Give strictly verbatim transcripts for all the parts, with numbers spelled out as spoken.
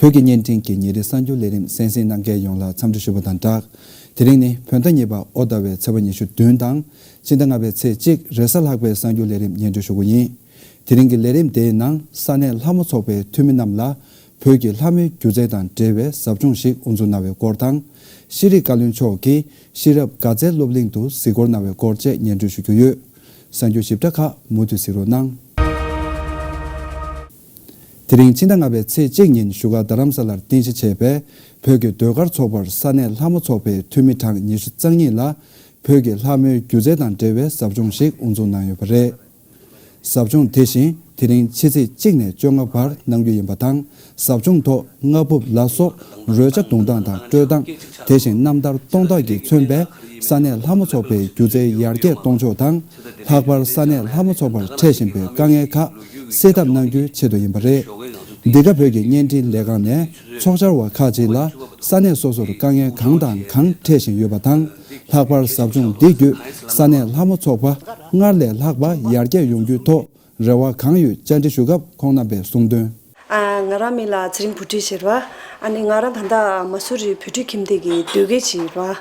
བོད་ཀྱི་བརྙན་འཕྲིན་གྱི་ཉིན་རེའི་གསར་འགྱུར་ལས་རིམ་གསན་གཟིགས་གནང་མཁན་ཡོངས་ལ་འཚམས་འདྲི་ཞུ་བ་དང་སྦྲགས། དེ་རིང་ནི་བོད་ཟླ་གཉིས་པ་ཨོ་ཟླ་བའི་ཚེས་པ་ཉི་ཤུ་བདུན་དང་། ཕྱི་ཟླ་ལྔ་པའི་ཚེས་གཅིག་རེས་གཟའ་ལྷག་པའི་གསར་འགྱུར་ལས་རིམ་སྙན་སྒྲོན་ཞུ་རྒྱུ་ཡིན། དེ་རིང་གི་ལས་རིམ་དེའི་ནང་ས་གནས་ལྷ་མོ་ཚོགས་པའི་འཐུས་མི་རྣམས་ལ། བོད་ཀྱི་ལྷ་མོའི་སྒྱུ་རྩལ་དང་འབྲེལ་བའི་ཟབ་སྦྱོང་ཞིག་དབུ་འཛུགས་གནང་བའི་སྐོར་དང་། ཤེས་རིག་བཀའ་བློན་མཆོག་གིས་ཤེས་རབ་དགའ་ཚལ་སློབ་གླིང་དུ་གཟིགས་སྐོར་གནང་བའི་སྐོར་བཅས་སྙན་སྒྲོན་ཞུ་རྒྱུ་ཡོད། གསར་འགྱུར་ཞིབ་ཕྲ་ཁག་མུ་མཐུད་གཟིགས་རོགས་གནང་། དེ་རིང་ཕྱི་ཟླ་ལྔ་པའི་ཚེས་གཅིག་ཉིན་བཞུགས་སྒར་རྡ་རམ་ས་ལར་རྟེན་གཞི་བྱས་པའི་བོད་ཀྱི་ཟློས་གར་ཚོགས་པར་ས་གནས་ལྷ་མོ་ཚོགས་པའི་འཐུས་མི་གྲངས་ཉི་ཤུ་རྩ་གཉིས་ལ་བོད་ཀྱི་ལྷ་མོའི་སྒྱུ་རྩལ་དང་འབྲེལ་བའི་ཟབ་སྦྱོང་ཞིག་དབུ་འཛུགས་གནང་ཡོད་པ་རེད། ཟབ་སྦྱོང་དེ་བཞིན་དེ་རིང་ཕྱི་ཚེས་གཅིག་ནས་བཅོ་ལྔ་བར་གནང་རྒྱུ་ཡིན་པ་དང་། ཟབ་སྦྱོང་ཐོག་སྔ་ཕུབ་ལ་སོགས་རོལ་ཆ་བརྡུང་སྟངས་དང་དཀྲོལ་སྟངས། དེ་བཞིན་རྣམ་ཐར་སྟོང་རྟགས་ཀྱིས་མཚོན་པའི་ས་གནས་ལྷ་མོ་ཚོགས་པའི་སྒྱུ་རྩལ་ཡར་རྒྱས་གཏོང་ཕྱོགས་དང་། ལྷག་པར་ས་གནས་ལྷ་མོ་ཚོགས་པར་འཕྲད་བཞིན་པའི་དཀའ་ངལ་ཁག་སེལ་ཐབས་གནང་རྒྱུའི་ཆེད་དུ་ཡིན་པ་རེད། འདི་ག་བོད་ཀྱི་བརྙན་འཕྲིན་ལས་ཁང་ནས་ཚོགས་བཅར་བ་ཁག་ཅིག་ལ་ས་གནས་སོ་སོར་དཀའ་ངལ་གང་དང་གང་འཕྲད་བཞིན་ཡོད་པ་དང་། ལྷག་པར་ཟབ་སྦྱོང་འདི་བརྒྱུད་ས་གནས་ལྷ་མོ་ཚོགས་པ་སྔར་ལས་ལྷག་པ་ཡར་རྒྱས་ཡོང་རྒྱུའི་ཐོག་རེ་བ་གང་ཡོད་བཅར་འདྲི་ཞུ་སྐབས་ཁོང་རྣམ་པས་གསུངས་དོན། ཨ། ང་རང་མིང་ལ་ཚེ་རིང་བུ་ཁྲིད་ཟེར་བ། ཨ་ནི་ང་རང་ད་ལྟ་མ་སུ་རི་བོད་ཕྲུག་ཁྱིམ་སྡེ་གི་ཟློས་དགེ་ཅིག་ཡིན་བ།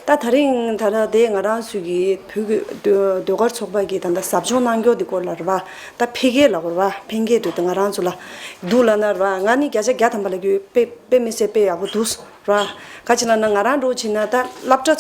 ད་དེ་རིང་ད་ལྟ་དེ་ང་རང་ཚོའི་གི་བོད་ཀྱི་ཟློས་ཟློས་གར་ཚོགས་པ་གི་ད་ལྟ་ཟབ་སྦྱོང་གནང་རྒྱུ་དེ་སྐོར་ལ་རེད་བ། ད་ཕལ་སྐད་ལ་གོ་རེད་བ། ཕལ་སྐད་དུ་ད་ང་རང་ཚོ་ལ་འདུག་ལབ་ན་རེད་བ། ང་ནི་བརྒྱ་ཆ་བརྒྱ་ཐམ་པ་ལ་གི་དཔེ་དཔེ་མི་སྲིད་དཔེ་ཡག་པོ་འདུག་རེད་བ། ག་ཅི་ལབ་ན་ང་རང་འདྲ་བོ་བྱས་ན་ད་སློབ་གྲྭ་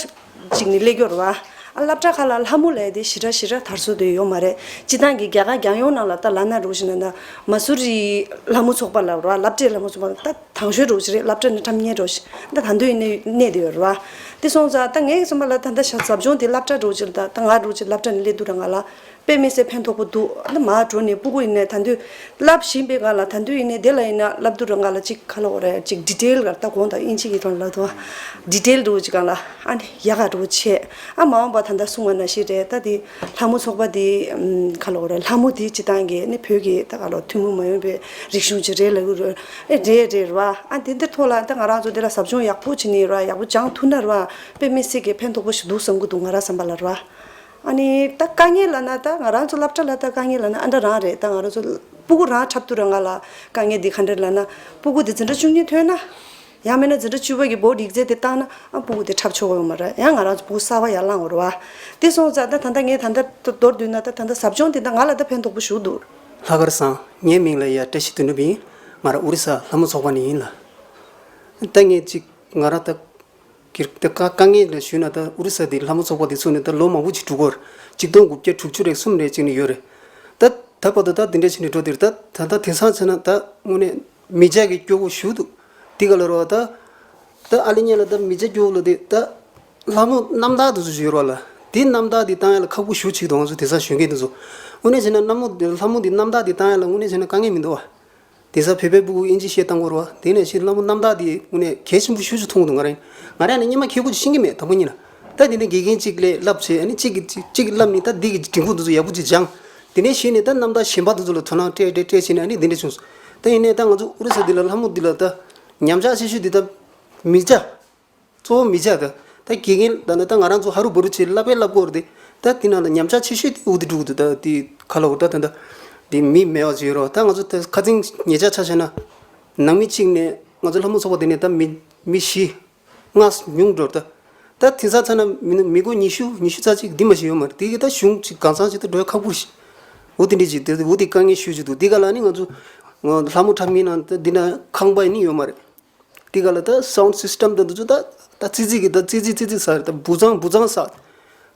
ཅིག་ནས་སླེབས་ཡོད་རེད་བ། ཨ། སློབ་གྲྭ་ཁག་ལ་ལྷ་མོ་ལབ་དེ་ཞེ་དྲག་ཞེ་དྲག་དར་སྲོལ་དེ་ཡོད་མ་རེད། སྤྱིར་བཏང་གི་རྒྱ་གར་རྒྱལ་ཡོངས་ནང་ལ་ད་ལབ་ན་འདྲ་བོ་ཞིག་ན་ད་མ་སུ་རི་ལྷ་མོ་ཚོགས་པ་ལབ་རེད་བ། སློབ་གྲྭའི་ལྷ་མོ་ཚོགས་པ་ད་དང་ཤོས་འདྲ་བོ་ཞིག་རེད། སློབ་གྲྭ་ནས་ཁྲམ་ཉེ་འདྲ་བོ་ཞིག་ད་ད་དུང་ཡིན་ནའི་གནས་དེ་ཡོད་རེད་བ། དེ་སོང་ཙང་ད་ངའི་བསམ་པ་ལ་ད་ད་ཞག་ཟབ་སྦྱོང་དེ་སློབ་གྲྭ་འདྲ་བོ་ཅིག་ལ་ད་ད་ང་འདྲ་བོ་ཅིག་སློབ་གྲྭ་ནས་སླེབས་དུས་རང་ང་ལ་དཔེ་མི་སྲིད་ཕན་ཐོགས་པོ་འདུག་ཨ་ནི་མ་འགྲོ་ནས་སྤུ་གུ་ཡིན་ནའི་ད་དུང་བསླབ་བཞིན་པའི་སྒང་ལ་ད་དུང་ཡིན་ནའི་དེ་ལ་ཡིན་ན་བསླབ་དུས་རང་ང་ལ་ཅིག་ག་ལབ་དགོས་རེད། ཅིག་ཌི་ཊེལ་ག་ད་གོང་དང་དབྱིན་ཇི་གི་ཐོག་ལ་ལབ་དུས་ཌི་ཊེལ་འདྲ་བོ་ཅིག་སྒང་ལ་ཨ་ནི་ཡག་ག་འདྲ་བོ་བྱས། ཨ། མ་འོངས་པ་ད་ལྟ་གསུངས་པ་ནང་བཞིན་རེད། ད་དེ་ལྷ་མོ་ཚོགས་པ་དེ་ཨམ་ག་ལབ་དགོས་རེད། ལྷ་མོ་དེ་སྤྱིར་བཏང་གི་ནི་བོད་ཀྱི་ད་ག་ལབ་ཐུན་མོང་མ་ཡིན་པའི་རིག་གཞུང་ཅིག་རེད་ལབ་གི་རེད། ཨེ་རེད་རེད་རེད་བ། ཨ། དེ་འདིར་ཐོག་ལ་ད་ང་རང་ཚོ་འདི་ལ་ཟབ་སྦྱོང་ཡག་པོ་བྱས་ནས་རེད་བ། ཡག་པོ་སྦྱང་ཐུབ་ན་རེད་བ། དཔེ་མི་སྲིད་ཀྱི་ཕན་ཐོགས་པོ་ཞིག་འདུག་བསམ་གི་འདུག་ང་རང་བསམ་པ་ལ་རེད་བ། ཨ་ནི་ད་དཀའ་ངལ་ལབ་ན་ད་ང་རང་ཚོ་སློབ་གྲྭ་ལ་ད་དཀའ་ངལ་ལབ་ན་ཨ་འདྲ་རང་རེད། ད་ང་རང་ཚོ་སྤུ་གུ་རང་འཁྲབ་དུས་རང་ང་ལ་དཀའ་ངལ་འདི་ག་འདྲ་ལབ་ན། སྤུ་གུ་འདི་འཛིན་གྲྭ་བཅུ་གཉིས་ཐོན་ན། ཡང་མིན་ན་འཛིན་གྲྭ་བཅུ་པ་གི་བོར་ཌི་ཨེག་ཛམ་དེ་བཏང་ན་ཨ་སྤུ་གུ་དེ་འཁྲབ་ཆོག་གི་ཡོད་མ་རེད། ཡང་ང་རང་ཚོ་སྤུ་གུ་གསར་པ་ཡར་ལངས་དགོས་རེད་བ། དེ་སོང་ཙང་ད་ད་ལྟ་ངས་ད་ལྟ་མདོར་བསྡུས་ན་ད་ད་ལྟ་ཟབ་སྦྱོང་དེ་ད་ང་ལ་ད་ཕན་ཐོགས་པོ་ཞིག་འདུག་ལྷག་དཀར་བཟང་། ངའི་མིང་ལ་ཡ་བཀྲ་ཤིས་དོན་གྲུབ་ཡིན། ང་རང་ཨོ་རི་ས་ལྷ་མོ་ཚོགས་པ་ནས་ཡིན་ལ། ད་ངས་ཅིག་ང་རང་ད་གིར་ད་དཀའ་དཀའ་ངལ་ལ་ཞུས་ན། ད་ཨོ་རི་ས་དེ་ལྷ་མོ་ཚོགས་པ་དེ་ཚུགས་ནས་ད་ལོ་མང་པོ་ཅིག་འགྲོ་གི་ཡོད་རེད། ཆིག་སྟོང་དགུ་བརྒྱ་དྲུག་ཅུ་རེ་གསུམ་རེ་ཅིག་ནས་ཡོད་རེད། ད་ད་བར་དུ་ད་དེ་འདྲ་བྱས་ནས་འགྲོ་དེར་ད་ད་ལྟ་དེང་སང་བྱས་ན་ད་དངོས་གནས་མི་སྐྱ་གི་སྐྱོ་བོ་ཞུ་འདུག་དེ་ག་ལ་རོ་ད། ད་ཨ་ལི་ཉེ་ལ་ད་མི་སྐྱ་སྐྱོ་བོ་ལ་དེ་ད་ལྷ་མོ་རྣམ་དག་དེ་ཚོ་ཞིག་ཡོད་རོགས་ལ། དེ་རྣམ་དག་དེ་བཏང་ཡ་ལ་ཁག་པོ་ཞུ་ཆིག་དང་ང་ཚོ་དེང་སང་གཞོན་སྐྱེས་དེ་ཚོ། དངོས་གནས་བྱས་ན་རྣམ་མོ་དེ་ལྷ་མོ་དེ་རྣམ་དག་དེ་བཏང་ཡ་ལ་དངོས་གནས་བྱས་ན་དཀའ་ངལ་མི་འདུག་བ། དེང་སང་བོད་པའི་སྤུ་གུ་དབྱིན་ཇི་བཤད་བཏང་དགོས་རེད་བ། དེ་ནས་ཕྱིར་ལྷ་མོ་རྣམ་དག་དེ་དངོས་གནས་གལ་ཆེན་པོ་ཤུགས་ཆེ་མཐོང་འདུག་ང་རང་ང་རང་ནི་སྔོན་མ་ཁེ་པོ་ཅིག་ཤེས་ཀྱི་མེད། དང་པོ་ཉིད་ལ་ད་དེ་ནས་དགེ་རྒན་གཅིག་ལས་བསླབ་བྱས། ཨ་ནི་གཅིག་གིས་གཅིག་གཅིག་གིས་བསླབ་ནས་ད་འདི་གི་འབྲི་གུང་དེ་ཚོ་ཡག་པོ་ཅིག་སྦྱངས། དེ་ནས་གཞི་ནས་ད་རྣམ་དག་གཞན་པ་དེ་ཚོ་ལ་དོ་སྣང་སྤྲད་སྤྲད་སྤྲད་བྱས་ནས་ཨ་ནི་འདི་འདྲ་བྱུང་སོང་། ད་ཡིན་ནའི་ད་ང་ཚོ་ཨོ་རི་ས་འདི་ལ་ལྷ་མོ་འདི་ལ་ད་ཉམས་ཆག་ཆེ་ཤོས་འདི་ད་མི་སྐྱ། གཙོ་བོ་མི་སྐྱ་ད། ད་དགེ་རྒན་ད་ནི་ད་ང་རང་ཚོ་ཧ་རུ་བ་རུ་བྱས་བསླབ་པས་བསླབ་དགོས་རེད་དེ། ད་དེ་ནང་ལ་ཉམས་ཆག་ཆེ་ཤོས་དེ་འོ་དེ་འགྲོ་གི་འདུག་ད་དེ་ག་ལ་འོ་ད་ད་ད་དེ་མི་མེད་པ་ཅིག་ཡོད་རོགས། ད་ང་ཚོ་ད་ཁ་སང་ཉེ་ཆར་ཆ་བཞག་ན་ནང་མི་གཅིག་ནས་ང་ཚོ་ལྷ་མོ་ཚོགས་པ་དེ་ནས་ད་མི་མི་བཞི་ལྔ་ཉུང་འགྲོ་ད། ད་དེང་སང་ཚ་ན་མི་མི་མགོ་ཉི་ཤུ་ཉི་ཤུ་རྩ་གཅིག་འདི་མ་ཞིག་ཡོད་མ་རེད། དེ་གི་ད་གཞུང་ཅིག་གང་ཚང་ཅིག་ད་འགྲོ་ཡ་ཁག་པོ་ཞིག་འོ་དེ་འདྲ་ཅིག་དེ་འོ་དེ་དཀའ་ངལ་ཤོད་ཅིག་འདུག་དེ་ག་ལ་ནི་ང་ཚོ་ལྷ་མོ་འཁྲབ་མཁན་ནང་ད་འདི་ན་ཁང་པ་ནི་ཡོད་མ་རེད། དེ་ག་ལ་ད་སའུན་ཌི་སིས་ཊམ་དང་འདི་ཚོ་ད་ད་ཙི་ཙི་གི་ད་ཙི་ཙི་ཙི་ཙི་ཟེར། ད་འབུ་ཚང་འབུ་ཚང་ཟེར།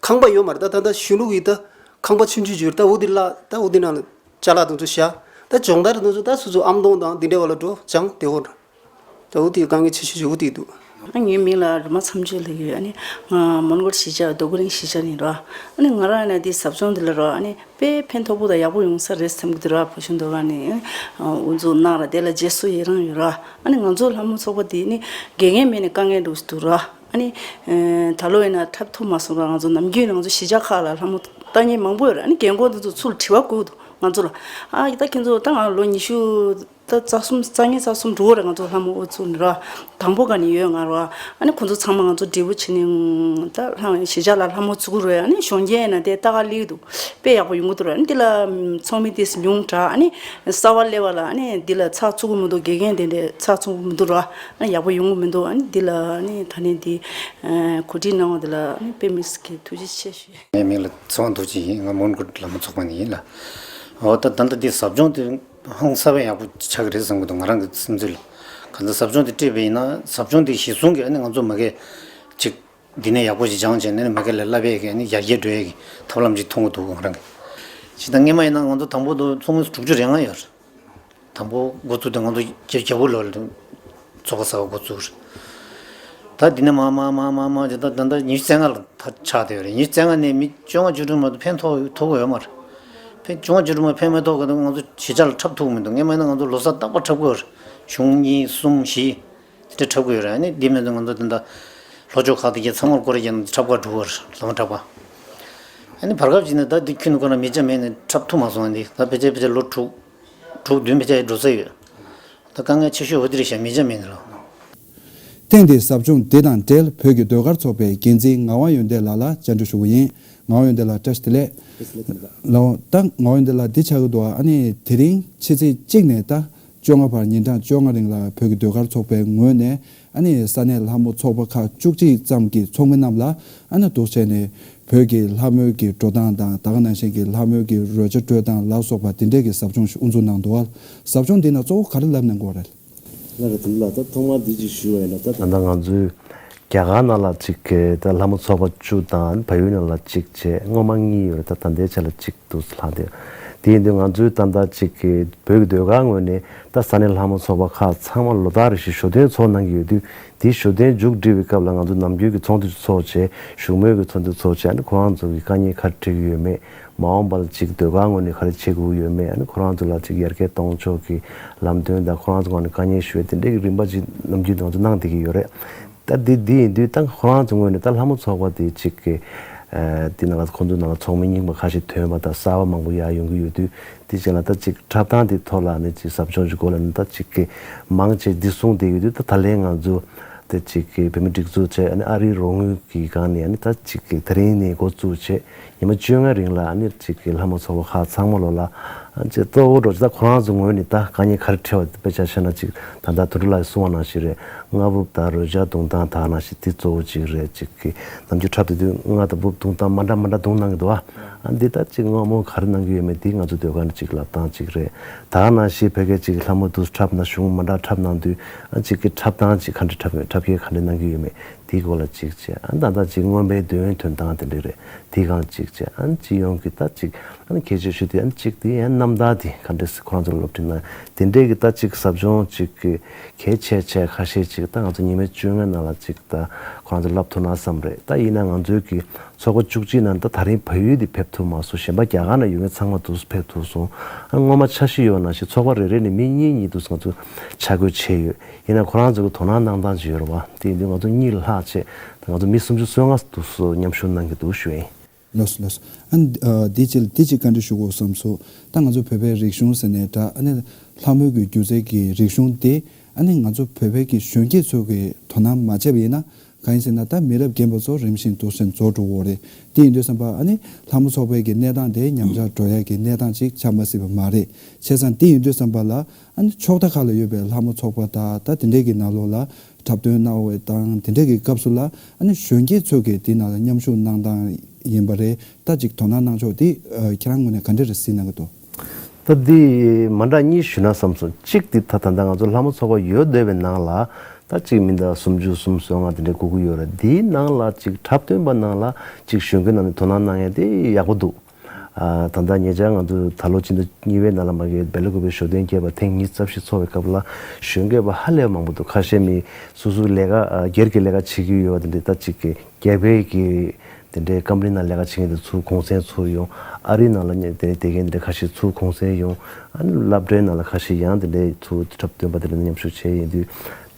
ཁང་པ་ཡོད་མ་རེད། ད་ད་ད་གཞོན་ལུགས་ཀྱི་ད་ཁང་པ་ཆུང་ཆུང་ཅིག་ཡོད་རེད། ད་འོ་དེ་ལ་ད་འོ་དེ་ནང་ལ་ཅ་ལག་དེ་ཚོ་བཞག་ད་སྦྱོང་བརྡར་དེ་ཚོ་ད་སོ་སོ་ཨམ་སྟོང་དང་འདི་འདྲ་བ་ལ་འགྲོ་སྦྱང་དེ་འོ་རེད། ད་འོ་དེ་དཀའ་ངལ་ཆེ་ཤོས་ཅིག་འོ་དེ་འདུག་ཨ། ངའི་མིང་ལ་རི་མ་མཚམས་གཅོད་ལབ་ཡོད། ཨ་ནི་ང་མོན་གྷོ་གཞིས་ཆགས་རྡོ་གུ་རིང་གཞིས་ཆགས་ནས་རོ། ཨ་ནི་ང་རང་ཡིན་ན་དེ་ཟབ་སྦྱོང་འདི་ལ་རོ། ཨ་ནི་དཔེ་ཕན་ཐོགས་པོ་དང་ཡག་པོ་ཡོང་ས་རེད་བསམ་གྱི་འདུག་ར། བོད་གཞུང་ཟློས་གར་ནས་དབུ་འཛུགས་གནང་ར། དེ་ལ་རྗེས་སུ་ཡི་རང་ཡོད་ར། ཨ་ནི་ང་ཚོ་ལྷ་མོ་ཚོགས་པ་དེ་ནི་དགེ་རྒན་མེད་ནས་དཀའ་ངལ་འདུག་འདུག་ར། ཨ་ནི་ད་ལོ་ཡིན་ན་འཁྲབ་ཐུབ་མ་སོང་ར། ང་ཚོ་ནམ་རྒྱུན་ང་ཚོ་གཞིས་ཆགས་ཁག་ལ་ལྷ་མོ་ལྟ་མཁན་མང་པོ་ཡོད་ར། ཨ་ནི་རྒན་རྒོན་དེ་ཚོ་ཚུར་དྲི་བ་བཀོད་འདུག་ང་ཚོ་ལ། ཨ་ད་ཁྱེད་ཚོ་ད་ང་ལོ་ཉི་ཤུ་ད་རྩ་གསུམ་རྩ་གཉིས་རྩ་གསུམ་འགྲོ་བ་རེད། ང་ཚོ་ལྷ་མོ་དབུ་ཚུགས་ནས་ར། དང་པོ་ག་ནས་ཡོད་ང་ར། ཨ་ནི་ཁོང་ཚོ་ཚང་མ་ང་ཚོ་འབྲས་བུ་བྱེད་ནས་ད་ལྷ་གཞིས་ཆགས་ལ་ལྷ་མོ་བཙུགས་རེད། ཨ་ནི་གཞོན་སྐྱེས་ན་དེ་ལྟ་ག་སླེབས་འདུག་དཔེ་ཡག་པོ་ཡོང་གི་འདུག་ར། ཨ་ནི་འདི་ལ་ཚོགས་མི་དེ་ཉུང་དྲགས། ཨ་ནི་གསར་བ་སླེབས་པ་ལ་ཨ་ནི་འདི་ལ་ཚགས་ཚུད་ཀྱི་མི་འདུག་དགེ་རྒན་དེ་འདྲས་ཚགས་ཚུད་ཀྱི་མི་འདུག་ར། ཨ་ནི་ཡག་པོ་ཡོང་གི་མི་འདུག་ཨ་ནི་འདི་ལ་ཨ་ནི་ད་ནི་འདི་གོ་སྒྲིག་གནང་བ་འདི་ལ་ཨ་ནི་དཔེ་མི་སྲིད་ཀྱི་ཐུགས་རྗེ་ཆེ་ཞུ། ངའི་མིང་ལ་ཚེ་དབང་རྡོ་རྗེ་ཡིན། ང་མོན་གྷོ་ལྷ་མོ་ཚོགས་པ་ནས་ཡིན་ལ། འོ་ད་ད་ལྟ་འདི་ཟབ་སྦྱོང་དེ་ཧང་སང་བས་ཡག་པོ་ཆགས་ཀྱི་རེད་བསམ་གྱི་འདུག་ང་རང་གི་བསམ་ཚུལ་ལ། གང་ལྟར་ཟབ་སྦྱོང་དེ་སྤྲད་པ་ཡིན་ན་ཟབ་སྦྱོང་དེ་གཞི་བཟུང་གིས་ཨ་ནི་ང་ཚོ་མ་གི་ཅིག་འདི་ནས་ཡག་པོ་ཞིག་སྦྱངས་བྱས་ནས་ཨ་ནི་མ་གི་ལ་བསླབ་ཡས་ཀྱི་ཨ་ནི་ཡར་རྒྱས་འགྲོ་ཡས་ཀྱི་ཐབས་ལམ་ཅིག་མཐོང་གི་འདུག་ང་རང་གི། ཇི་ལྟར་སྔོན་མ་ཡིན་ན་ང་ཚོ་དང་པོ་དུ་ཚོགས་མི་དྲུག་ཅུ་རེ་ལྔ་ཡོད་རེད། དང་པོ་འགོ་བཙུགས་དུས་ང་ཚོ་བརྒྱ་བརྒྱ་དགུ་ལོ་ལ་ཚོགས་པ་གསར་པ་འགོ་བཙུགས་རེད། ད་འདི་ནས་མར་མར་མར་མར་མར་ད་ད་ད་ཉི་ཤུ་རྩ་ལྔ་ལ་ད་ཆགས་བསྡད་ཡོད་རེད། ཉི་ཤུ་རྩ་ལྔ་ནས་མི་བཅོ་ལྔ་བཅུ་དྲུག་མ་གཏོགས་ཕན་ཐོགས་ཐོགས་ཀྱི་ཡོད་མ་རེད། ཕན་བཅོ་ལྔ་བཅུ་དྲུག་མ་ཕན་མི་ཐོགས་གི་ང་ཚོ་གཞིས་ཆགས་ལ་འཁྲབ་ཐུབ་ཀྱི་མི་འདུག་སྔོན་མ་ཡིན་ན་ང་ཚོ་ལོ་གསར་རྟག་པར་འཁྲབ་ཀྱི་ཡོད་རེད། གཞུང་གཉིས་གསུམ་བཞི་དེ་འདྲ་འཁྲབ་ཀྱི་ཡོད་རེད། ཨ་ནི་འདི་མ་གཏོགས་ང་ཚོ་དེ་འདྲ་ལྷོ་ཕྱོགས་ཁག་དེ་གའི་ཚང་མར་སྐོར་ར་རྒྱག་ནས་འཁྲབ་གར་འགྲོ་གི་རེད། ལྷ་མོ་འཁྲབ་པ། ཨ་ནི་བར་སྐབས་ཅིག་ནས་ད་འདི་ཁྱོན་ནས་ཁོ་ན་མི་ཆ་མེད་ནས་འཁྲབ་ཐུབ་མ་སོང་། ཨ་ནི་ད་ཕལ་ཆེར་ཕལ་ཆེར་ལོ་དྲུག་དྲུག་བདུན་ཕལ་ཆེར་འགྲོ་ས་ཡོད། ད་དཀའ་ངལ་ཆེ་ཤོས་འོ་དེ་རེད་ཤག་མི་ཆ་མེད་ནས་ལོ། ཐེངས་འདིའི་ཟབ་སྦྱོང་འདི་དང་འབྲེལ་བོད་ཀྱི་ཟློས་གར་ཚོགས་པའི་འགན་འཛིན་ངག་དབང་ཡོན་ཏན་ལགས་ལ་བཅར་འདྲི་ཞུ་གི་ཡིན། ངག་དབང་ཡོན་ཏན་ལགས་བཀྲ་ཤིས་བདེ་ལེགས། ལགས་འོང་། ད་ངག་དབང་ཡོན་ཏན་ལགས་འདི་ཆགས་ཀྱི་འདུག་ཨ་ནི་དེ་རིང་ཕྱི་ཚེས་གཅིག་ནས་ད་བཅོ་ལྔ་བར་ཉིན་གྲངས་བཅོ་ལྔ་རིང་ལ་བོད་ཀྱི་ཟློས་གར་ཚོགས་པའི་ངོས་ནས་ཨ་ནི་ས་གནས་ལྷ་མོ་ཚོགས་པ་ཁག་བཅུ་གཅིག་ཙམ་གྱི་ཚོགས་མི་རྣམས་ལ་ཨ་ནི་འདུག་བྱས་ནས་བོད་ཀྱི་ལྷ་མོའི་གི་འགྲོ་སྟངས་དང་ད་ག་ནང་བཞིན་གྱི་ལྷ་མོའི་གི་རོལ་ཆ་དཀྲོལ་སྟངས་ལ་སོགས་པ་དེ་འདྲས་ཀྱི་ཟབ་སྦྱོང་ཞིག་དབུ་འཛུགས་གནང་འདུག་ཟབ་སྦྱོང་འདི་ན་གཙོ་བོ་ག་རེ་བསླབ་གནང་གི་ཡོད་རེད། ལགས་རེད། དེ་ལ་ད་ཐོག་མར་འདི་ཅིག་ཞུ་བ་ཡིན་ན་ད། ད་ལྟ་ང་ཚོའི་རྒྱ་གར་ནང་ལ་གཅིག་གི་ད་ལྷ་མོ་ཚོགས་པ་བཅུ་དང་བལ་ཡུལ་ནང་ལ་གཅིག་བྱས་སྔོན་མ་གཉིས་ཡོད་རེད། ད་ད་ལྟའི་ཆ་ལ་གཅིག་འདུག་ལྷག་དེ། དེ་ཡིན་དུས་ང་ཚོའི་ད་ལྟ་གཅིག་གི་བོད་ཀྱི་ཟློས་གར་ངོས་ནས་ད་ས་གནས་ལྷ་མོ་ཚོགས་པ་ཁག་ཚང་མ་ལོ་ལྟར་རེ་བཞིན་ཞོ་སྟོན་ཚོགས་གནང་གི་ཡོད་དུས། དེའི་ཞོ་སྟོན་མཇུག་སྒྲིལ་བའི་སྐབས་ལ་ང་ཚོ་ནམ་རྒྱུན་གྱི་ཚོགས་འདུ་ཚོགས་བྱས་བཞུགས་མོལ་གྱི་ཚོགས་འདུ་ཚོགས་བྱས་ཨ་ནི་ཁོ་རང་ཚོ་གི་དཀའ་ངལ་ག་རེ་འཕྲད་ཀྱི་ཡོད་མེད། མ་འོངས་པ་ལ་ཅིག་ཟློས་གར་ངོས་ནས་ག་རེ་བྱེད་དགོས་ཡོད་མེད། ཨ་ནི་ཁོ་རང་ཚོ་ལ་ཅིག་ཡར་རྒྱས་གཏོང་ཕྱོགས་ཀྱི་ལམ་སྟོན་དང་ཁོ་རང་ཚོ་ངོས་ནས་དཀའ་ངལ་ཞུ་ཡས་དེ་འདྲའི་རིམ་པ་ཅིག་ནམ་རྒྱུན་ང་ཚོ་གནང་བསྡད་ཀྱི་ཡོད་རེད། ད་འདི་འདི་ཡིན་དུས་ད་ཁོ་རང་ཚོ་ངོས་ནས་ད་ལྷ་མོ་ཚོགས་པ་དེ་ཅིག་གི་ཨ་དེ་ནང་ལ་ཁོ་ཚོ་ནང་ལ་ཚོགས་མི་རྙིང་པ་ཁ་ཤས་ཐོན་པ་དང་གསར་པ་མང་པོ་ཡར་ཡོང་གི་ཡོད་དུས། དེ་རྗེས་ལ་ད་ཅིག་འཁྲབ་སྟངས་དེ་ཐོག་ལ་ནི་ཅིག་ཟབ་སྦྱོང་ཅིག་དགོས་ལ་ནི་ད་ཅིག་གི་མང་ཆེ་འདི་གསུངས་བསྡད་ཡོད་དུས། ད་ད་ལན་ང་ཚོ་དེ་ཅིག་གི་བོད་མི་སྒྲིག་འཛུགས་བྱས་ཨ་ནི་ཨ་རིའི་རོགས་དངུལ་གྱི་སྒང་ནས་ཨ་ནི་ད་ཅིག་གི་དེ་རིང་ནས་འགོ་བཙུགས་བྱས་ཉི་མ་བཅོ་ལྔ་རིང་ལ་ཨ་ནི་ཅིག་གི་ལྷ་མོ་ཚོགས་པ་ཁག་ཚང་མ་ལོ་ལ་ཨ་ཅིག་གཙོ་བོ་འགྲོ་ཅིག་ད་ཁོ་རང་ཚོ་ངོས་ནས་ད་དཀའ་ངལ་ག་རེ་འཕྲད་པ་དཔེ་ཆ་བཞག་ན་ཅིག་ད་ལྟ་དོན་གྲུབ་ལགས་གསུངས་པ་ནང་བཞིན་རེད། རྔ་འབུབ་དང་རོལ་ཆ་བརྡུང་སྟངས་ད་ནང་བཞིན་དེ་གཙོ་བོ་ཅིག་རེད། ཅིག་གི་ནམ་རྒྱུན་འཁྲབ་བསྡད་དུས་རྔ་དང་འབུབ་བརྡུང་སྟངས་མ་འདྲ་མ་འདྲ་བརྡུང་གནང་གི་འདུག་ཨ། ཨ་འདི་ལྟར་ཅིག་སྔོན་མ་ག་རེ་གནང་གི་ཡོད་མེད་འདི་ང་ཚོ་ཟློས་གར་ནས་ཅིག་ལབ་སྟངས་ཅིག་རེད། ད་ག་ནང་བཞིན་བོད་སྐད་ཅིག་ལྷ་མོ་འདུག་འཁྲབ་ན་གཞུང་མ་འདྲ་འཁྲབ་གནང་དུས་ཨ་ཅིག་གི་འཁྲབ་སྟངས་ཅིག་ག་འདྲ་འཁྲབ་ཡོད་འཁྲབ་ཡས་ག་འདྲ་གནང་གི་ཡོད་མེད་འདི་སྐོར་ལ་ཅིག་བྱས། ཨ་ད་ལྟ་ཅིག་སྔོན་མའི་འདོན་ཐོན་སྟངས་དེ་འདྲ་རེད། འདི་གང་ཅིག་བྱས་ཨ་སྤྱི་ཡོངས་ཀྱི་ད་ཅིག་ཨ་གལ་ཆེ་ཤོས་དེ་ཨ་ཅིག་དེ་ཡང་རྣམ་ཐར་དེ་ག་འདྲ་སེ་ཁོ་རང་ཚོ་ལ་སློབ་ཁྲིད་གནང་དེ་འདྲས་ཀྱི་ད་ཅིག་ཟབ་སྦྱོང་ཅིག་གི་གལ་ཆེ་ཆེ་ཁ་ཤས་ཅིག་ད་ང་ཚོ་ཉི་མ་བཅོ་ལྔའི་ནང་ལ་ཅིག་ད་ཁོ་རང་ཚོ་བསླབ་ཐུབ་ན་བསམ་རེད། ད་ཡིན་ན་ང་ཚོའི་གི་ཚོགས་པ་བཅུ་གཅིག་ནང་ད་ད་རིང་བལ་ཡུལ་དེ་ཕེབས་ཐུབ་མ་སོང་། གཞན་པ་རྒྱ་གར་ནང་ཡོད་མཁན་ཚང་མ་འདུག་ཕེབས་ཐུབ་སོང་། ཨ་སྔོན་མ་འཆར་གཞི་ཡོད་པ་ནང་བཞིན་ཚོགས་པ་རེ་རེ་ནས་མི་གཉིས་གཉིས་འདུག་ང་ཚོ་ཆ་བགོས་བྱས་ཡོད། ཡིན་ན་ཁོ་རང་ཚོ་གི་དོ་སྣང་གནང་སྟངས་ཅིག་ཡོད་རེད་བ། དེ་ཡིན་དུས་ང་ཚོ་གཉིས་ལྷག་བྱས་ད་ང་ཚོ་མི་སུམ་ཅུ་སོ་ལྔ་འདུག་སོ་མཉམ་ཞུགས་གནང་གི་འདུག་ཞུ་ཡིན། ལགས་སོ་ལགས་སོ། ཨ་ནི་ཨ་འདི་ཅིག་འདི་ཅིག་བཀའ་འདྲི་ཞུ་དགོས་བསམ་སོང་། ད་ང་ཚོ་བོད་པའི་རིག་གཞུང་ཟེར་ནས་འདྲ་ཨ་ནི་ལྷ་མོའི་གི་སྒྱུ་རྩལ་གྱི་རིག་གཞུང་དེ་ཨ་ནི་ང་ཚོ་བོད་པའི་གི་གཞོན་སྐྱེས་ཚོ་གི་དོ་སྣང་མ་བྱས་པ་ཡིན་ན་གང་ཡིན་ཟེར་ན་ད་མི་རབས་རྒན་པ་ཚོ་རིམ་བཞིན་འདུག་སེ་རྫོགས་འགྲོ་གི་རེད། དེ་ཡིན་དུས་ཙམ་པ་ཨ་ནི་ལྷ་མོ་ཚོགས་པའི་གི་གནས་སྟངས་དེ་ཉམས་ཆག་འགྲོ་ཡ་གི་གནས་སྟངས་ཅིག་ཆགས་མ་སྲིད་པ་མ་རེད། བྱས་ཙང་དེ་ཡིན་དུས་ཙམ་པ་ལ་ཨ་ནི་ཕྱོགས་མཐའ་ཁག་ལ་ཡོད་པའི་ལྷ་མོ་ཚོགས་པ་དང་ད་དེ་འདྲས་ཀྱི་ནང་ལོགས་ལ་འཁྲབ་སྟོན་གནང་བའི་དང་དེ་འདྲས་ཀྱི་སྐབས་སུ་ལ་ཨ་ནི་གཞོན་སྐྱེས་ཚོས་ཀྱི་དེ་ནང་ལ་མཉམ་ཞུགས་གནང་སྟངས་ཡིན་པ་རེད། ད་ཅིག་དོ་སྣང་གནང་ཕྱོགས་དེ་ཁྱེད་རང་ངོས་ནས་ག་འདྲས་རེད་གཟིགས་གནང་གི་འདུག་ད་འདི་མ་འདྲ་གཉིས་ཞུ་ན་བསམ་སོང་། གཅིག་འདི་ད་ད་ལྟ་ང་ཚོ་ལྷ་མོ་ཚོགས་པ་ཡོད་བསྡད་པའི་ནང་ལ་ད་གཅིག་མི་ད་སུམ་ཅུ་སུམ་ཅུ་སོ་ལྔ་དེ་འདྲས་སྒུག་གི་ཡོད་རེད། འདིའི་ནང་ལ་གཅིག་འཁྲབ་སྟོན་པ་ནང་ལ་གཅིག་གཞོན་སྐྱེས་ནང་ནས་དོ་སྣང་གནང་ཡས་དེ་ཡག་པོ་འདུག་ཨ་ད་ལྟ་ཉེ་ཆར་ང་ཚོ་ད་ལོ་ཕྱི་ཟླ་གཉིས་པའི་ནང་ལ་མ་གི་སྦེལ་ཀོབ་པའི་ཞོ་སྟོན་རྒྱས་པ་ཐེངས་ཉི་ཤུ་རྩ་བཞི་ཚོགས་པའི་སྐབས་ལ་གཞོན་སྐྱེས་པ་ཧ་ལས་མང་པོ་འདུག་ཁ་ཤས་མི་སོ་སོའི་ལས་ཀ་ཨ་སྒེར་གྱི་ལས་ཀ་བྱེད་ཀྱི་ཡོད་པ་དེ་འདྲ་ད་གཅིག་གི་རྒྱ་བལ་གྱི་དེ་འདྲའི་ཀམ་པ་ནི་ནང་ལས་ཀ་བྱེད་མཁན་དེ་ཚུར་གུང་སེང་ཚུར་ཡོང་། ཨ་རིའི་ནང་ལ་ཉེ་དེ་དེ་གན་དེ་འདྲ་ཁ་ཤས་ཚུར་གུང་སེང་ཡོང་། ཨ་ནི་སློབ་གྲྭའི་ནང་ལ་ཁ་ཤས་ཡང་དེ་འདྲའི་ཚུར་འཁྲབ་སྟོན་པ་དེ་འདྲ་མཉམ་ཞུགས་བྱས་ཡིན་དུས།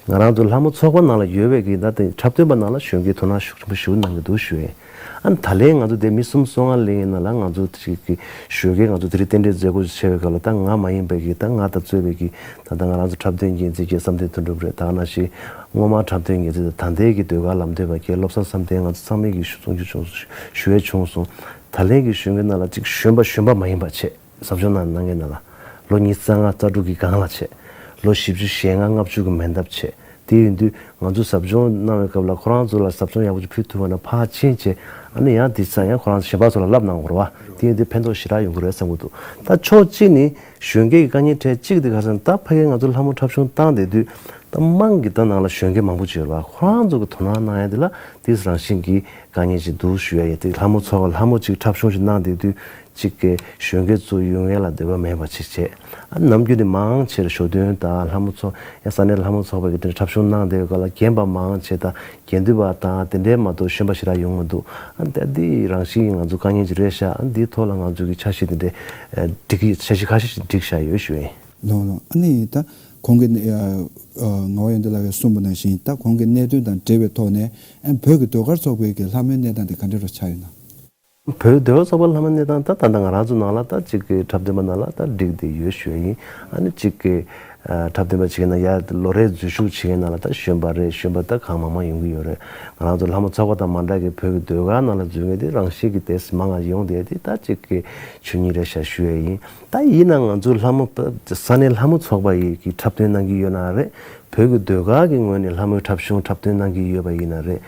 ང་རང་ཚོ་ལྷ་མོ་ཚོགས་པ་ནང་ལ་ཡོད་པའི་གི་ད་དེ་འཁྲབ་སྟོན་པ་ནང་ལ་གཞོན་སྐྱེས་དོ་སྣང་ཤུགས་ཆེན་པོ་ཞེ་པོ་གནང་གི་འདུག་ཞུ་ཡིན། ཨ་ནི་ད་ལན་ང་ཚོ་དེ་མི་གསུམ་སོ་ལྔ་སླེབས་ཡིན་ན་ལ། ང་ཚོ་ཅིག་གི་གཞོན་སྐྱེས་ང་ཚོ་དེ་རིང་རྟེན་འབྲེལ་མཛད་སྒོ་ཞིག་བྱས་པའི་སྐབས་ལ། ད་ང་མ་ཡིན་པའི་གི་ད་ང་དང་གཙོས་པའི་གི་ད་ལྟ་ང་རང་ཚོ་འཁྲབ་སྟོན་འགན་འཛིན་གྱི་བསམ་གཏན་དོན་གྲུབ་རེད། ད་ག་ནང་བཞིན་སྔོན་མ་འཁྲབ་སྟོན་འགན་འཛིན་དང་ད་ལྟའི་གི་ཟློས་གར་ལམ་སྟོན་པ་རྒན་བློ་བཟང་བསམ་གཏན། ང་ཚོ་ཚང་མས་གི་ཞུ་གསུང་རྒྱུ་བྱུང་ཞུ་ཡས་བྱུང་སོང་། ད་ལན་གྱི་གཞོན་སྐྱེས་ནང་ལ་ཅིག་གཞོན་པ་གཞོན་པ་མ་ཡིན་པ་བྱས། ཟབ་སྦྱོང་གནང་གནང་མཁན་ནང་ལ་ལོ་ཉི་ཤུ་རྩ་ལྔ་རྩ་དྲུག་གི་སྒང་ལ་བྱས། ལོ་བཞི་བཅུ་ཞེ་ལྔ་ལྔ་བཅུ་གི་མེ་འདབ་བྱས། དེ་ཡིན་དུས་ང་ཚོ་ཟབ་སྦྱོང་གནང་བའི་སྐབས་ལ་ཁོ་རང་ཚོ་ལ་ཟབ་སྦྱོང་ཡག་པོ་ཅིག་ཕུལ་ཐུབ་པ་ན་ཕར་ཕྱིན་བྱས། ཨ་ནི་ཡང་དེ་ཚོ་ཡང་ཁོ་རང་གཞན་པ་ཚོ་ལ་བསླབ་གནང་དགོས་རེད་བ། དེ་ཡིན་དུས་ཕན་ཐོགས་ཞེ་དྲག་ཡོང་གི་རེད་བསམ་གྱི་འདུག་ད་ཕྱོགས་གཅིག་ནི་གཞོན་སྐྱེས་ཀྱི་དཀའ་ངལ་འཕྲད་གཅིག་དེ་ག་ཟེར་ན། ད་ཕ་གིའི་ང་ཚོ་ལྷ་མོ་འཁྲབ་གཞུང་བཏང་བསྡད་དུས་ད་དམངས་ཀྱི་ད་ནང་ལ་གཞོན་སྐྱེས་མང་པོ་ཅིག་ཡོད་རེད་བ། ཁོ་རང་ཚོ་གི་དོ་སྣང་གནང་ཡ་དེ་ལ་དེ་རང་བཞིན་གྱི་དཀའ་ངལ་ཅིག་འདུག་ཞུ་ཡ་ཡིན། དེ་ལྷ་མོ་ཚོགས་པ་ལྷ་མོ་ཅིག་འཁྲབ་གཞུང་ཞིག་གནང་བསྡད་དུས། གཅིག་གི་གཞོན་སྐྱེས་ཚོ་ཡོང་ཡ་ལ་འདོད་པ་མེད་པ་ཅིག་བྱས། ཨ་ནམ་རྒྱུན་ནས་མང་ཆེར་ཞོ་སྟོན་དང་ལྷ་མོ་ཚོ་ཡང་ས་གནས་ལྷ་མོ་ཚོགས་པ་གི་དེ་འདྲ་འཁྲབ་གཞུང་གནང་བསྡད་ཡོད་སྐབས་ལ་རྒན་པ་མང་ཆེ་དང་དགེ་འདུན་པ་དང་དེ་འདྲའི་མ་གཏོགས་གཞོན་པ་ཞེ་དྲག་ཡོང་མི་འདུག་ཨ་ནི་ད་འདི་རང་བཞིན་ང་ཚོ་དཀའ་ངལ་ཅིག་རེད་ཤག་ཨ་ནི་འདིའི་ཐོག་ལ་ང་ཚོ་གི་འཆར་གཞི་དེ་འདྲའི་ཨ་སྒྲིག་གི་འཆར་གཞི་ཁ་ཤས་ཤིག་བསྒྲིགས་བཞག་ཡོད་ཞུ་ཡིན། ལགས་ལགས། ཨ་ནི་ད་གོང་གི་ཨ་ཨ་ངག་དབང་ཡོན་ཏན་ལགས་ཀྱིས་གསུངས་པ་ནང་བཞིན་ད་གོང་གི་གནད་དོན་དང་འབྲེལ་བའི་ཐོག་ནས། ཨ་བོད་ཀྱི་ཟློས་གར་ཚོགས་པའི་གི་ལྷ་མོའི་གནས་སྟངས་དེ་ག་འདྲ་རུ་ཆགས་ཡོད་ན། བོད་ཟློས་གར་ཚོགས་པ་ལྷ་མོའི་གནས་སྟངས་ད་ད་ལྟ་ང་རང་ཚོ་ནང་ལ་ད་གཅིག་གི་འཁྲབ་སྟོན་པ་ནང་ལ་ད་འགྲིག་བསྡད་ཡོད་ཞུ་ཡིན། ཨ་ནི་གཅིག་གི་ཨ་འཁྲབ་སྟོན་པ་བྱེད་མཁན་ནང་ཡ་ལོ་རེ་འཛུལ་ཞུགས་བྱེད་མཁན་ནང་ལ་ད་གཞོན་པ་རེད། གཞོན་པ་ད་གང་མང་མང་ཡོང་གི་ཡོད་རེད། ང་རང་ཚོ་ལྷ་མོ་ཚོགས་པ་དང་མ་འདྲ་གི་བོད་ཀྱི་ཟློས་གར་ནང་ལ་འཛུལ་མཁན་དེ་རང་བཞིན་གྱི་དེ་མང་ང་ཡོང་བསྡད་དེ་ད་གཅིག་གི་ཆོས་ཉིད་རེད་ཤག་ཞུ་ཡ་ཡིན། ད་ཡིན་ན་ང་ཚོ་ལྷ་མོ་ས་གནས་ལྷ་མོ་ཚོགས་པ་ཡི་གི་འཁྲབ་སྟོན་གནང་གི་ཡོད་ན་རེད། བོད་ཀྱི་ཟློས་གར་གྱི་ངོས་ནས་ལྷ་མོའི་འཁྲབ་གཞུང་འཁྲབ་སྟོན་གནང་གི་ཡོད་པ་ཡིན་ན་རེད།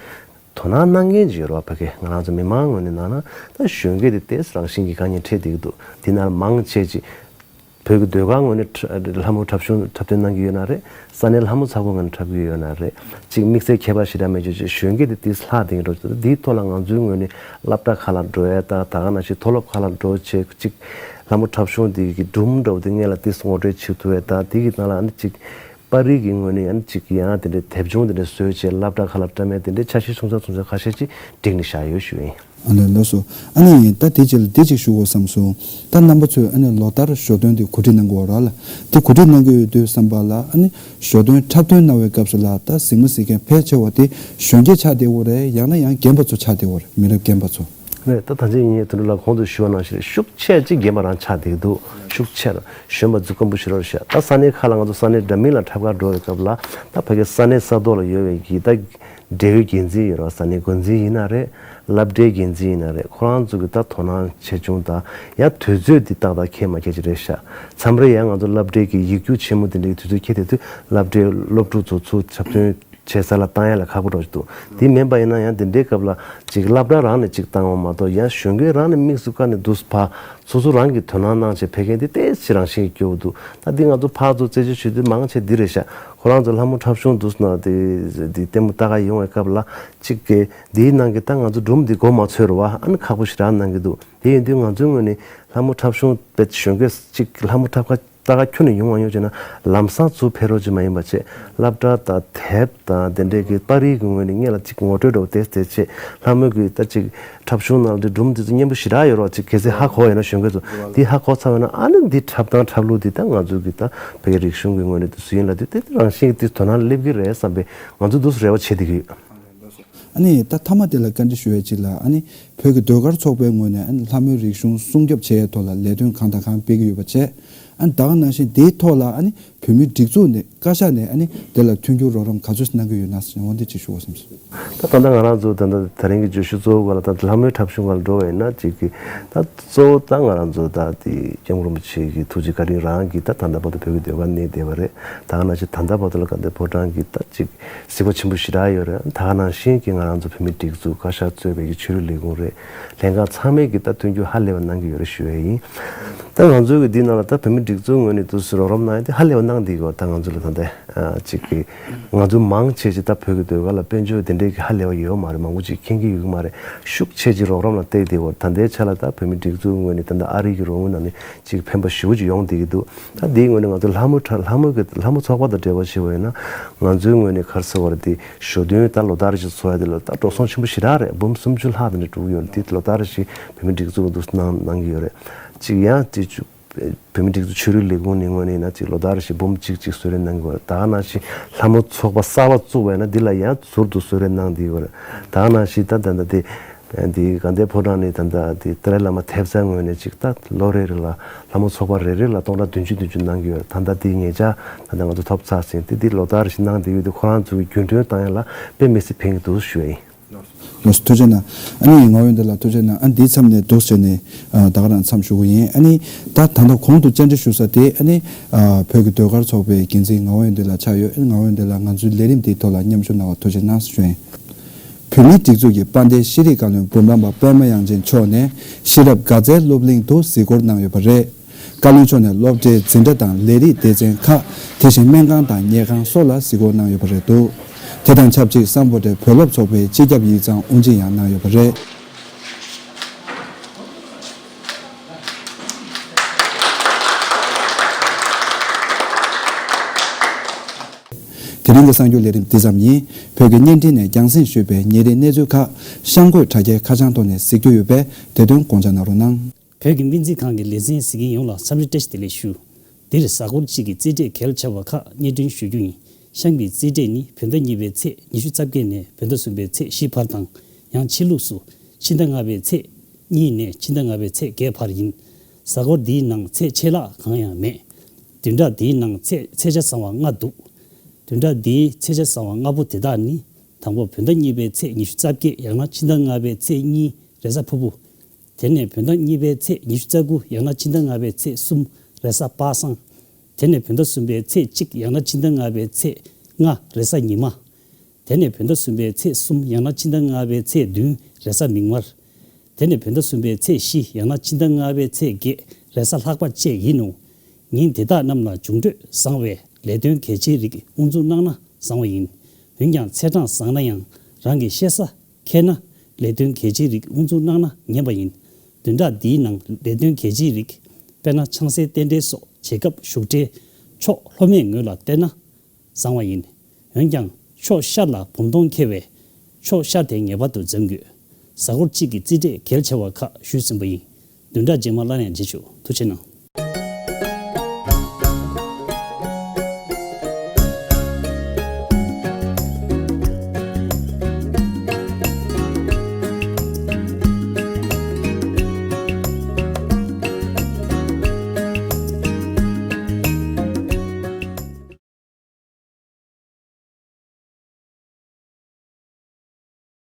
དོ་སྣང་གནང་མཁན་ཅིག་ཡོད་རེད་བ། ཕ་གི་ང་རང་ཚོ་མི་མང་ངོས་ནས་གནང་ན་ད་གཞོན་སྐྱེས་དེ་ཏོག་ཙམ་རང་བཞིན་གྱི་དཀའ་ངལ་འཕྲད་བསྡད་ཀྱི་འདུག་དེ་ནང་མང་ཆེ་ཅིག་བོད་ཀྱི་ཟློས་གར་ངོས་ནས་ཁྲ་ལྷ་མོ་འཁྲབ་གཞུང་འཁྲབ་སྟོན་གནང་གི་ཡོད་ན་རེད། ས་གནས་ལྷ་མོ་ཚོགས་པ་ངོས་ནས་འཁྲབ་ཀྱི་ཡོད་ན་རེད། ཅིག་དམིགས་བསལ་ཁྱད་པར་ཞེ་དྲག་མེད་ཅོག་ཅིག་གཞོན་སྐྱེས་དེ་ཏོག་ཙམ་ལྷག་བསྡད་ཀྱི་འགྲོ་ཅིག་འདུག་དེའི་ཐོག་ལ་ང་ཚོའི་ངོས་ནས་སློབ་གྲྭ་ཁག་ལ་འགྲོ་ཡ་ད་ད་ག་ནང་བཞིན་མཐོ་སློབ་ཁག་ལ་འགྲོ་བྱས་ཅིག་ལྷ་མོ་འཁྲབ་གཞུང་དེ་གི་སྒྲུང་འདྲ་བོ་དེ་སྔོན་ལ་ཏོག་ཙམ་ངོ་སྤྲོད་བྱེད་ཐུབ་ཡ་ད་དེ་གི་ནང་ལ་ཨ་ནི་ཅིག་པར་རིས་ཀྱི་ངོས་ནས་ཡང་ཅིག་ཡང་དེ་འདྲའི་དེབ་ཆུང་དེ་འདྲ་བཟོས་བྱས་སློབ་གྲྭ་ཁག་ལ་བཀྲམ་ཡ་དེ་འདྲའི་འཆར་གཞི་ཆུང་ཙག་ཆུང་ཙག་ཁ་ཤས་ཅིག་བསྒྲིགས་ནས་བཞག་ཡོད་ཞུ་ཡིན། ཨ་ནི་ལགས་སོ། ཨ་ནི་ད་དེ་རྗེས་ལ་འདི་ཅིག་ཞུ་དགོས་བསམ་སོང་། ད་རྣམ་པ་ཚོས་ཨ་ནི་ལོ་ལྟར་ཞོ་སྟོན་དེ་གོ་སྒྲིག་གནང་གི་ཡོད་རེད་ལ། དེ་གོ་སྒྲིག་གནང་གི་ཡོད་དུས་ཙམ་པ་ལ་ཨ་ནི་ཞོ་སྟོན་འཁྲབ་སྟོན་གནང་བའི་སྐབས་སུ་ལ་ད་གཟིགས་མོ་གཟིགས་མཁན་ཕལ་ཆེ་བ་དེ་གཞོན་སྐྱེས་ཆགས་བསྡད་ཡོད་རེད། ཡང་ན་ཡང་རྒན་པ་ཚོ་ཆགས་བསྡད་ཡོད་རེད། མི་རབས་རྒན་པ་ཚོ། རེད། ད་ད་ཅི་ངས་དོན་ལ་གོང་དུ་ཞུ་བ་ནང་བཞིན་ཤུགས་ཆེ་ཅིག་རྒན་པ་རང་ཆགས་བསྡད་ཀྱི་འདུག་ཤུགས་ཆེ་ར་གཞོན་པ་འཛུལ་དཀོན་པོ་ཞིག་རེད་ཤག་ད་ས་གནས་ཁག་ལ་ང་ཚོ་ས་གནས་འདྲ་མིན་ལ་འཁྲབ་གར་འགྲོ་བའི་སྐབས་ལ་ད་ཕ་གི་ས་གནས་ས་ཐོག་ལ་ཡོད་པའི་གི་ད་འབྲེལ་ཡོད་འགན་འཛིན་ཡོད་ར། ས་གནས་འགོ་འཛིན་ཡིན་ན་རེད། སློབ་གྲྭའི་འགན་འཛིན་ཡིན་ན་རེད། ཁོ་རང་ཚོ་གི་ད་དོ་སྣང་ཆེ་ཆུང་དང་ཡང་དུས་ཚོད་འདི་ཏག་ཏག་འཁེལ་མ་འཁེལ་ཅིག་རེད་ཤག་མཚམས་རེ་ཡང་ང་ཚོ་སློབ་གྲྭའི་གི་ཡིག་རྒྱུགས་ཆེན་མོ་དེ་འདྲའི་དུས་ཚོད་འཁེལ་བསྡད་དུས་སློབ་གྲྭའི་སློབ་ཕྲུག་ཚོ་ཚུར་འཁྲབ་སྟོན་བྱེད་ས་ལ་བཏང་ཡ་ལ་ཁག་པོ་འགྲོ་གི་འདུག་དེ་མིན་པ་ཡིན་ན་ཡང་དེ་འདྲའི་སྐབས་ལ་ཅིག་སློབ་གྲྭ་རང་ནས་ཅིག་བཏང་བ་མ་གཏོགས་ཡང་གཞོན་སྐྱེས་རང་ནས་དམིགས་སུ་བཀར་ནས་འདུག་སེ་ཕར་སོ་སོ་རང་གིས་དོ་སྣང་གནང་བྱས་ཕེབས་མཁན་དེ་ཏོག་ཙམ་རང་བཞིན་གྱིས་སྐྱོ་བོ་འདུག་ད་འདི་ང་ཚོ་ཕར་ཚུར་རྩད་གཅོད་བྱེད་དུས་མང་ཆེ་འདི་རེད་ཤག་ཁོ་རང་ཚོ་ལྷ་མོ་འཁྲབ་གཞུང་འདུག་སེ་ན་དེ་དེ་ལྟད་མོ་ལྟ་ག་ཡོང་བའི་སྐབས་ལ་ཅིག་གི་འདིའི་ནང་གི་ད་ང་ཚོ་སྒྲུང་འདི་མགོ་མ་ཚོས་རེད་བ། ཨ་ནི་ཁག་པོ་ཞེ་དྲག་གནང་གི་འདུག་དེ་ཡིན་དུས་ང་ཚོའི་ངོས་ནས་ལྷ་མོ་འཁྲབ་གཞུང་དཔེ་གཞོན་སྐྱེས་ཅིག་ལྷ་མོ་འཁྲབ་ཁ་ལྟ་ག་ཁྱོན་ནས་ཡོང་མ་ཡོང་བྱས་ན་ལམ་སང་ཚུར་ཕེབས་རོགས་ཅིག་མ་ཡིན་པ་བྱས། སློབ་གྲྭ་དང་དེབ་དང་དེ་འདྲའི་གི་པར་རིས་ཀྱི་ངོས་ནས་སྔོན་ལ་ཅིག་ངོ་སྤྲོད་འདྲ་བོ་དེ་དེ་བྱས། ལྷ་མོ་གི་ད་ཅིག་འཁྲབ་གཞུང་ནང་ལ་དེ་སྒྲུང་དེ་ཚོ་སྙན་པོ་ཞེ་དྲག་ཡོད་རོགས་ཅིག་གལ་སྲིད་ཧ་གོ་ཡོད་ན་གཞོན་སྐྱེས་ཚོ་དེ་ཧ་གོ་ཚར་བ་ན་ཨ་ནི་འདི་འཁྲབ་སྟངས་འཁྲབ་ལུགས་འདི་ད་ང་ཚོ་གི་ད་བོད་ཀྱི་རིག་གཞུང་གི་ངོས་ནས་དེ་སུ་ཡིན་ལ་དེ་དེ་རང་བཞིན་གྱི་དེ་དོ་སྣང་སླེབས་ཀྱི་རེད་བསམ་པའི་ང་ཚོ་འདུག་སེ་རེ་བ་བྱེད་བསྡད་ཀྱི་ཡོད། ཨ་ནི་ད་མཐའ་མ་དེ་ལ་བཀའ་འདྲི་ཞུ་ཡས་ཅིག་ལ། ཨ་ནི་བོད་ཀྱི་ཟློས་གར་ཚོགས་པའི་ངོས་ནས་ཨ་ནི་ལྷ་མོའི་རིག་གཞུང་སྲུང་སྐྱོབ་བྱེད་ཡས་ཐོག་ལ་ལས་དོན་གང་དང་གང་སྤེལ་གྱི་ཡོད་པ་བྱས། ཨ་ནི་ད་ག་ནང་བཞིན་དེའི་ཐོག་ལ་ཨ་ནི་བོད་མིའི་སྒྲིག་འཛུགས་ནས་བཀའ་ཤག་ནས་ཨ་ནི་དེ་ལ་མཐུན་འགྱུར་རོགས་རམ་ག་ཚོད་གནང་གི་ཡོད་ན་ཟེར་འོ་འདི་ཅིག་ཞུ་དགོས་བསམ་སོང་། ད་ད་ལྟ་ང་རང་ཚོ་ད་ལྟ་ད་རིང་གི་བརྗོད་གཞི་གཙོ་བོ་སྒང་ལ་ད་ལྷ་མོའི་འཁྲབ་གཞུང་སྒང་ལ་འགྲོ་བ་ཡིན་ན་ཅིག་གི་ད་གཙོ་བོ་ད་ང་རང་ཚོ་ད་དེ་སྐྱབས་མགོན་རིན་པོ་ཆེ་གི་ཐུགས་རྗེ་བཀའ་དྲིན་རང་གིས་ད་ད་ལྟ་བར་དུ་བོད་ཀྱི་ཟློས་གར་གནས་བསྡད་པ་རེད། ད་ག་ནང་བཞིན་ད་ལྟ་བར་དུ་ལ་དགའ་ལྡན་ཕོ་བྲང་གི་ད་ཅིག་གཟིགས་པ་ཆེན་པོ་ཞེ་དྲག་ཡོད་རེད། ད་ག་ནང་བཞིན་གྱི་ང་རང་ཚོ་བོད་མིའི་སྒྲིག་འཛུགས་བཀའ་ཤག་གཙོས་པའི་གི་ཆོས་རིག་ལས་ཁུངས་རེད། ལྷན་ཁང་ཚང་མས་ཀྱི་ད་མཐུན་འགྱུར་ཧ་ལས་པ་གནང་གི་ཡོད་རེད་ཞུ་ཡས་ཡིན། ད་ང་ཚོའི་གི་འདི་ནང་ལ་ད་བོད་མིའི་སྒྲིག་འཛུགས་ངོས་ནས་དུ་སུ་རོགས་རམ་གནང་ཡས་དེ་ཧ་ལས་པ་གནང་བསྡད་ཡོད། ད་ང་ཚོ་ལ་ད་ལྟ་ཅིག་གི་ང་ཚོ་མང་ཆེ་ཅིག་ད་བོད་ཀྱི་ཟློས་གར་ལ་དཔལ་འབྱོར་དེ་འདྲའི་གི་ཧ་ལས་པ་ཡོད་མ་རེད། མང་པོ་ཅིག་མཁྱེན་གྱི་ཡོད་གི་མ་རེད། ཤུགས་ཆེ་ཅིག་རོགས་རམ་ལ་བལྟས་བསྡད་ཡོད། ད་ལྟའི་ཆ་ལ་ད་བོད་མིའི་སྒྲིག་འཛུགས་ངོས་ནས་ད་ལྟ་ཨ་རི་གི་རོགས་དངུལ་ནང་ནས་ཅིག་ཕན་པ་ཞེ་པོ་ཅིག་ཡོང་བསྡད་ཀྱི་འདུག་ད་འདིའི་ངོས་ནས་ང་ཚོ་ལྷ་མོ་འཁྲབ་ལྷ་མོ་གི་ལྷ་མོ་ཚོགས་པ་དང་འབྲེལ་བ་བྱེད་པ་ཡིན་ན་ང་ཚོའི་ངོས་ནས་ག་རེ་ཟེར་བ་རེད། དེ་ཞོ་སྟོན་ད་ལོ་ལྟར་ཞིག་ཚོགས་ཡ་དེ་ལ་ད་འགྲོ་སོང་ཆེན་པོ་ཞེ་དྲག་རེད། འབུམ་སུམ་ཅུ་ལྷག་དེ་འདྲ་འགྲོ་གི་ཡོད་རེད། དེ་ལོ་ལྟར་ཞིག་བོད་མིའི་སྒྲིག་འཛུགས་འདུག་གནང་གནང་གི་ཡོད་རེད། ཅིག་ཡང་དེ་ཅུ་བོད་མིའི་སྒྲིག་འཛུགས་ཆོས་རིག་ལས་ཁུངས་ནས་ངོས་ནས་ཡིན་ན་ཅིག་ལོ་ལྟར་ཞིག་འབུམ་གཅིག་ཅིག་གསོལ་རས་གནང་གི་ཡོད་རེད། ད་ག་ནང་བཞིན་ལྷ་མོ་ཚོགས་པ་གསར་པ་བཙུགས་པ་ཡིན་ན་འདི་ལ་ཡང་ཟུར་དུ་གསོལ་རས་གནང་བསྡད་ཡོད་རེད། ད་ག་ནང་བཞིན་ད་ད་ལྟ་དེ། འདི་དགའ་ལྡན་ཕོ་བྲང་ནས་ད་ལྟ་འདི་ཏཱ་ལའི་བླ་མ་ཐེབས་རྩའི་ངོས་ནས་ཅིག་ད་ལོ་རེ་རེ་ལ་ལྷ་མོ་ཚོགས་པ་རེ་རེ་ལ་སྟོང་ཕྲག་བདུན་ཅུ་བདུན་ཅུ་གནང་གི་ཡོད། ད་ལྟ་འདི་ཉེ་ཆར་ད་ལྟ་ང་ཚོ་ཐོབ་ཚར་ཟིན་ཏེ་འདི་ལོ་ལྟར་ཞིག་གནང་བསྡད་ཡོད་དུས་ཁོ་རང་ཚོ་གི་རྒྱུན་གྲོན་བཏང་ཡ་ལ་དཔེ་མི་སྲིད་ཕན་གྱི་འདུག་ཞུ་ཡ་ཡིན། ལགས་སོ། ཐུགས་རྗེ་གནང་། ཨ་ནི་ངག་དབང་འདི་ལ་ཐུགས་རྗེ་གནང་། ཨ་འདིའི་མཚམས་ནས་འདུག་བྱས་ནས་ཨ་ད་ག་རང་མཚམས་ཞུ་གི་ཡིན། ཨ་ནི་ད་ད་ལྟ་གོང་དུ་བཅར་འདྲི་ཞུ་ས་དེ་ཨ་ནི་ཨ་བོད་ཀྱི་ཟློས་གར་ཚོགས་པའི་འགན་འཛིན་ངག་དབང་འདི་ལ་ཆགས་ཡོད། ཨ་ནི་ངག་དབང་འདི་ལ་ང་ཚོའི་ལས་རིམ་འདིའི་ཐོག་ལ་མཉམ་ཞུགས་གནང་བར་ཐུགས་རྗེ་གནང་ཞུ་ཡིན། བོད་མིའི་སྒྲིག་འཛུགས་ཀྱི་དཔལ་ལྡན་ཤེས་རིག་བཀའ་བློན་འབུམ་རམས་པ་པད་མ་དབྱངས་ཅན་མཆོག་ནས་ཤེས་རབ་དགའ་ཚལ་སློབ་གླིང་དུ་གཟིགས་སྐོར་གནང་ཡོད་པ་རེད། བཀའ་བློན་མཆོག་ནས་སློབ་གྲྭའི་འཛིན་གྲྭ་དང་ལས་རིགས་སྡེ་ཚན་ཁག་དེ་བཞིན་སྨན་ཁང་དང་ཉལ་ཁང་སོགས་ལ་གཟིགས་སྐོར་གནང་ཡོད་པ་རེད་འདུག་དེ་དང་ཆབས་ཅིག་སམ་བྷོ་ཊའི་བོད་སློབ་ཚོགས་པའི་སྤྱི་ཁྱབ་ཡིག་ཚང་དབུ་འབྱེད་ཡང་གནང་ཡོད་པ་རེད། དེ་རིང་གི་གསར་འགྱུར་ལས་རིམ་འདི་ཙམ་ཡིན། བོད་ཀྱི་བརྙན་འཕྲིན་ནས་རྒྱང་སྲིང་ཞུས་པའི་ཉིན་རེའི་གནས་ཚུལ་ཁག་གཤམ་འཁོད་དྲ་རྒྱའི་ཁ་བྱང་ཐོག་ནས་གཟིགས་རྒྱུ་ཡོད་པས་དེ་དོན་དགོངས་འཇགས་གནང་རོགས་གནང་། བོད་ཀྱི་སྨན་རྩིས་ཁང་གི་ལས་ཚན་གཟིགས་མཁན་ཡོངས་ལ་འཚམས་འདྲི་བཀྲ་ཤིས་བདེ་ལེགས་ཞུ། འདིར་གཟའ་འཁོར་གཅིག་གི་རྩིས་ཁྲའི་གལ་ཆེ་བ་ཁག་སྙན་སྒྲོན་ཞུ་རྒྱུ་ཡིན། གཤམ་གྱི་རྩིས་ཁྲ་ནི་བོད་ཟླ་གཉིས་པའི་ཚེས་ཉི་ཤུ་རྩ་བརྒྱད་ནས་བོད་ཟླ་གསུམ་པའི་ཚེས་བཞི་བར་དང་། ཡང་ཕྱི་ལུགས་སུ་ཕྱི་ཟླ་ལྔ་པའི་ཚེས་གཉིས་ནས་ཕྱི་ཟླ་ལྔ་པའི་ཚེས་བརྒྱད་བར་ཡིན། གཟའ་འཁོར་འདིའི་ནང་ཚེས་ཆད་ལྷག་གང་ཡང་མེད། བདུན་ཕྲག་འདིའི་ནང་ཚེས་ཚེས་ཆ་བཟང་བ་ལྔ་འདུག་བདུན་ཕྲག་འདིའི་ཚེས་ཆ་བཟང་བ་ལྔ་པོ་དེ་དག་ནི། དང་པོ་བོད་ཟླ་གཉིས་པའི་ཚེས་ཉི་ཤུ་རྩ་བརྒྱད་ཡང་ན་ཕྱི་ཟླ་ལྔ་པའི་ཚེས་གཉིས་རེས་གཟའ་ཕུར་བུ། དེ་ནས་བོད་ཟླ་གཉིས་པའི་ཚེས་ཉི་ཤུ་རྩ་དགུ་ཡང་ན་ཕྱི་ཟླ་ལྔ་པའི་ཚེས་གསུམ་རེས་གཟའ་པ་སངས། དེ་ནས་བོད་ཟླ་གསུམ་པའི་ཚེས་གཅིག་ཡང་ན་ཕྱི་ཟླ་ལྔ་པའི་ཚེས་ལྔ་རེས་གཟའ་ཉི་མ། དེ་ནས་བོད་ཟླ་གསུམ་པའི་ཚེས་གསུམ་ཡང་ན་ཕྱི་ཟླ་ལྔ་པའི་ཚེས་བདུན་རེས་གཟའ་མིག་དམར། དེ་ནས་བོད་ཟླ་གསུམ་པའི་ཚེས་བཞི་ཡང་ན་ཕྱི་ཟླ་ལྔ་པའི་ཚེས་བརྒྱད་རེས་གཟའ་ལྷག་པ་བཅས་ཡིན་ནོ། ཉིན་དེ་དག་རྣམས་ལ་འབྱུང་འཕྲོད་བཟང་བས་ལས་དོན་གལ་ཆེའི་རིགས་དབུ་འཛུགས་གནང་ན་བཟང་བ་ཡིན། འོན་ཀྱང་ཚེས་གྲངས་བཟང་ན་ཡང་རང་གི་ཤེས་ས་མཁས་ན་ལས་དོན་གལ་ཆེའི་རིགས་དབུ་འཛུགས་གནང་ན་ཉན་པ་ཡིན། བདུན་ཕྲག་འདིའི་ནང་ལས་དོན་གལ་ཆེའི་རིགས་དཔེར་ན་ཆང་སའི་རྟེན་འབྲེལ་སོགས་བྱེད་སྐབས་བཞུགས་གྲལ་ཕྱོགས་ལྷོ་མའི་ངོས་ལ་བསྟན་ན་བཟང་བ་ཡིན། འོན་ཀྱང་ཕྱོགས་ཤར་ལ་བུམ་སྟོང་འཁེལ་བས་ཕྱོགས་ཤར་དེ་ངེས་པར་དུ་འཛོམས་དགོས། གཟའ་འཁོར་གཅིག་གི་རྩིས་ཁྲ་གལ་ཆེ་བ་ཁག་ཞུས་ཟིན་པ་ཡིན། བདུན་ཕྲག་རྗེས་མ་སླར་ཡང་མཇལ་ཆོག་ཐུགས་རྗེ་གནང་།